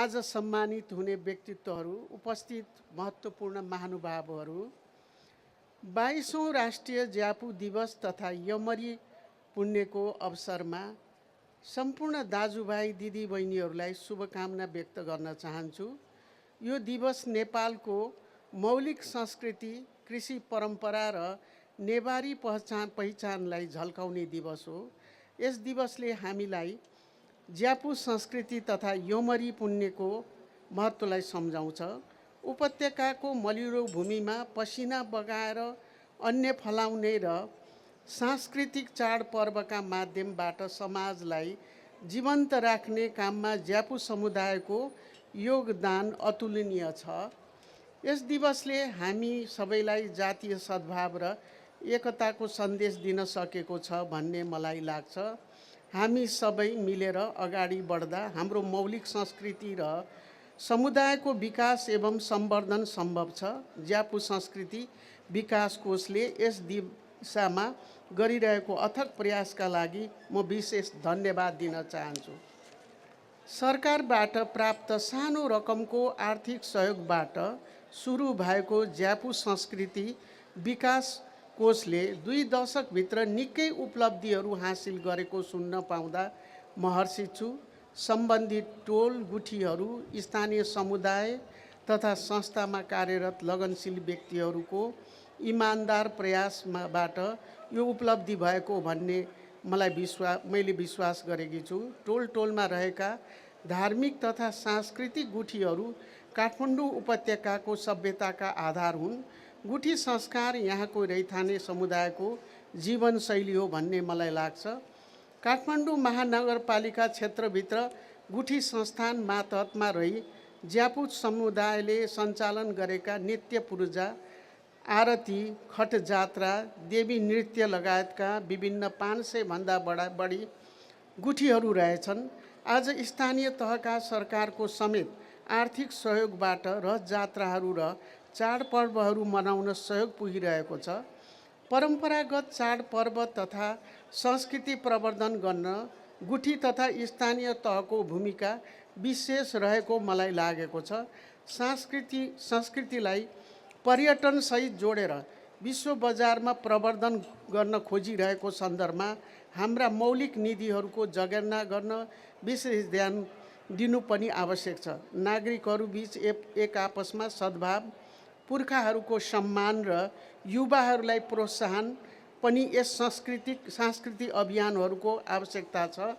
आज सम्मानित हुने व्यक्तित्वहरू, उपस्थित महत्त्वपूर्ण महानुभावहरू, 22औं राष्ट्रिय ज्यापु दिवस तथा यमरी पुण्यको अवसरमा सम्पूर्ण दाजुभाइ दिदीबहिनीहरूलाई शुभकामना व्यक्त गर्न चाहन्छु। यो दिवस नेपालको मौलिक संस्कृति, कृषि परम्परा र नेवारी पहिचानलाई झल्काउने दिवस हो। यस दिवसले हामीलाई ज्यापु संस्कृति तथा यमरी पुण्यको महत्त्वलाई सम्झाउँछ। उपत्यकाको मलिरो भूमिमा पसिना बगाएर अन्य फलाउने र सांस्कृतिक चाडपर्वका माध्यमबाट समाजलाई जीवन्त राख्ने काममा ज्यापु समुदायको योगदान अतुलनीय छ। यस दिवसले हामी सबैलाई जातीय सद्भाव र एकताको सन्देश दिन सकेको छ भन्ने मलाई लाग्छ। हामी सबै मिलेर अगाडि बढ्दा हाम्रो मौलिक संस्कृति र समुदायको विकास एवं सम्वर्धन सम्भव छ। ज्यापु संस्कृति विकास कोषले यस दिशामा गरिरहेको अथक प्रयासका लागि म विशेष धन्यवाद दिन चाहन्छु। सरकारबाट प्राप्त सानो रकमको आर्थिक सहयोगबाट सुरु भएको ज्यापु संस्कृति विकास कोषले 2 दशकभित्र निकै उपलब्धिहरू हासिल गरेको सुन्न पाउँदा म हर्षित छु। सम्बन्धित टोल गुठीहरू, स्थानीय समुदाय तथा संस्थामा कार्यरत लगनशील व्यक्तिहरूको इमानदार प्रयासबाट यो उपलब्धि भएको भन्ने मैले विश्वास गरेकी छु। टोलमा रहेका धार्मिक तथा सांस्कृतिक गुठीहरू काठमाडौँ उपत्यकाको सभ्यताका आधार हुन्। गुठी संस्कार यहाँको रैथाने समुदायको जीवनशैली हो भन्ने मलाई लाग्छ। काठमाडौँ महानगरपालिका क्षेत्रभित्र गुठी संस्थान मातहतमा रही ज्यापु समुदायले सञ्चालन गरेका नित्य पूजा, आरती, खट जात्रा, देवी नृत्य लगायतका विभिन्न 500 भन्दा बढी गुठीहरू रहेछन्। आज स्थानीय तहका सरकारको समेत आर्थिक सहयोगबाट रथ जात्राहरू र चाडपर्वहरू मनाउन सहयोग पुगिरहेको छ। परम्परागत चाडपर्व तथा संस्कृति प्रवर्धन गर्न गुठी तथा स्थानीय तहको भूमिका विशेष रहेको मलाई लागेको छ। संस्कृतिलाई पर्यटनसहित जोडेर विश्व बजारमा प्रवर्धन गर्न खोजिरहेको सन्दर्भमा हाम्रा मौलिक नीतिहरूको जगेर्ना गर्न विशेष ध्यान दिनु पनि आवश्यक छ। नागरिकहरू बीच एक आपसमा सद्भाव, पुर्खाहरूको सम्मान र युवाहरूलाई प्रोत्साहन पनि यस सांस्कृतिक अभियानहरूको आवश्यकता छ।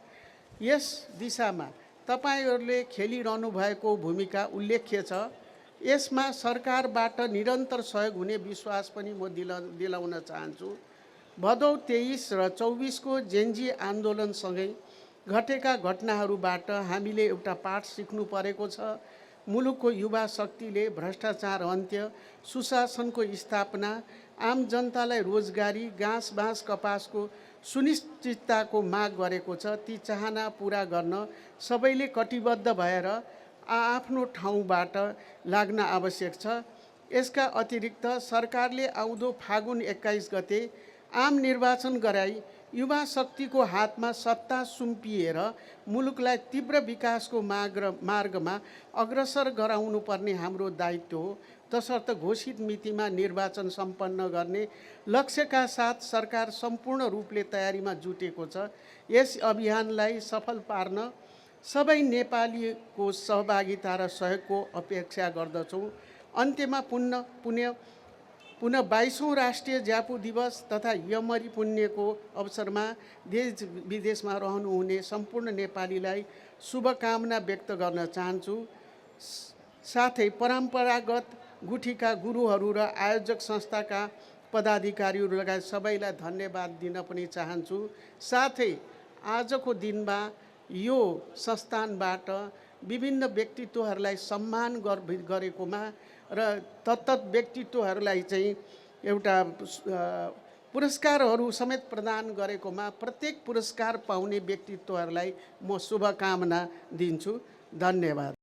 यस दिशामा तपाईहरूले खेलिरहनु भएको भूमिका उल्लेख्य छ। यसमा सरकारबाट निरन्तर सहयोग हुने विश्वास पनि म दिलाउन चाहन्छु। भदौ 23 र 24 को जेन्जी आन्दोलनसँगै घटेका घटनाहरूबाट हामीले एउटा पाठ सिक्नु परेको छ। मुलुकको युवा शक्तिले भ्रष्टाचार अन्त्य, सुशासनको स्थापना, आम जनतालाई रोजगारी, घाँस बाँस कपासको सुनिश्चितताको माग गरेको छ। ती चाहना पूरा गर्न सबैले कटिबद्ध भएर आफ्नो ठाउँबाट लाग्न आवश्यक छ। यसका अतिरिक्त सरकारले आउँदो फागुन 21 गते आम निर्वाचन गराई युवा शक्तिको हातमा सत्ता सुम्पिएर मुलुकलाई तीव्र विकासको मार्गमा अग्रसर गराउनु पर्ने हाम्रो दायित्व हो। तसर्थ घोषित मितिमा निर्वाचन सम्पन्न गर्ने लक्ष्यका साथ सरकार सम्पूर्ण रूपले तयारीमा जुटेको छ। यस अभियानलाई सफल पार्न सबै नेपालीको सहभागिता र सहयोगको अपेक्षा गर्दछौँ। अन्त्यमा पुनः 22औं राष्ट्रिय ज्यापु दिवस तथा यमरी पुण्यको अवसरमा देश विदेशमा रहनुहुने सम्पूर्ण नेपालीलाई शुभकामना व्यक्त गर्न चाहन्छु। साथै परम्परागत गुठीका गुरुहरू र आयोजक संस्थाका पदाधिकारीहरू लगायत सबैलाई धन्यवाद दिन पनि चाहन्छु। साथै आजको दिनमा यो संस्थानबाट विभिन्न व्यक्तित्वहरूलाई सम्मान गरेकोमा र तत्त व्यक्तित्वहरूलाई चाहिँ एउटा पुरस्कारहरू समेत प्रदान गरेकोमा प्रत्येक पुरस्कार पाउने व्यक्तित्वहरूलाई म शुभकामना दिन्छु। धन्यवाद।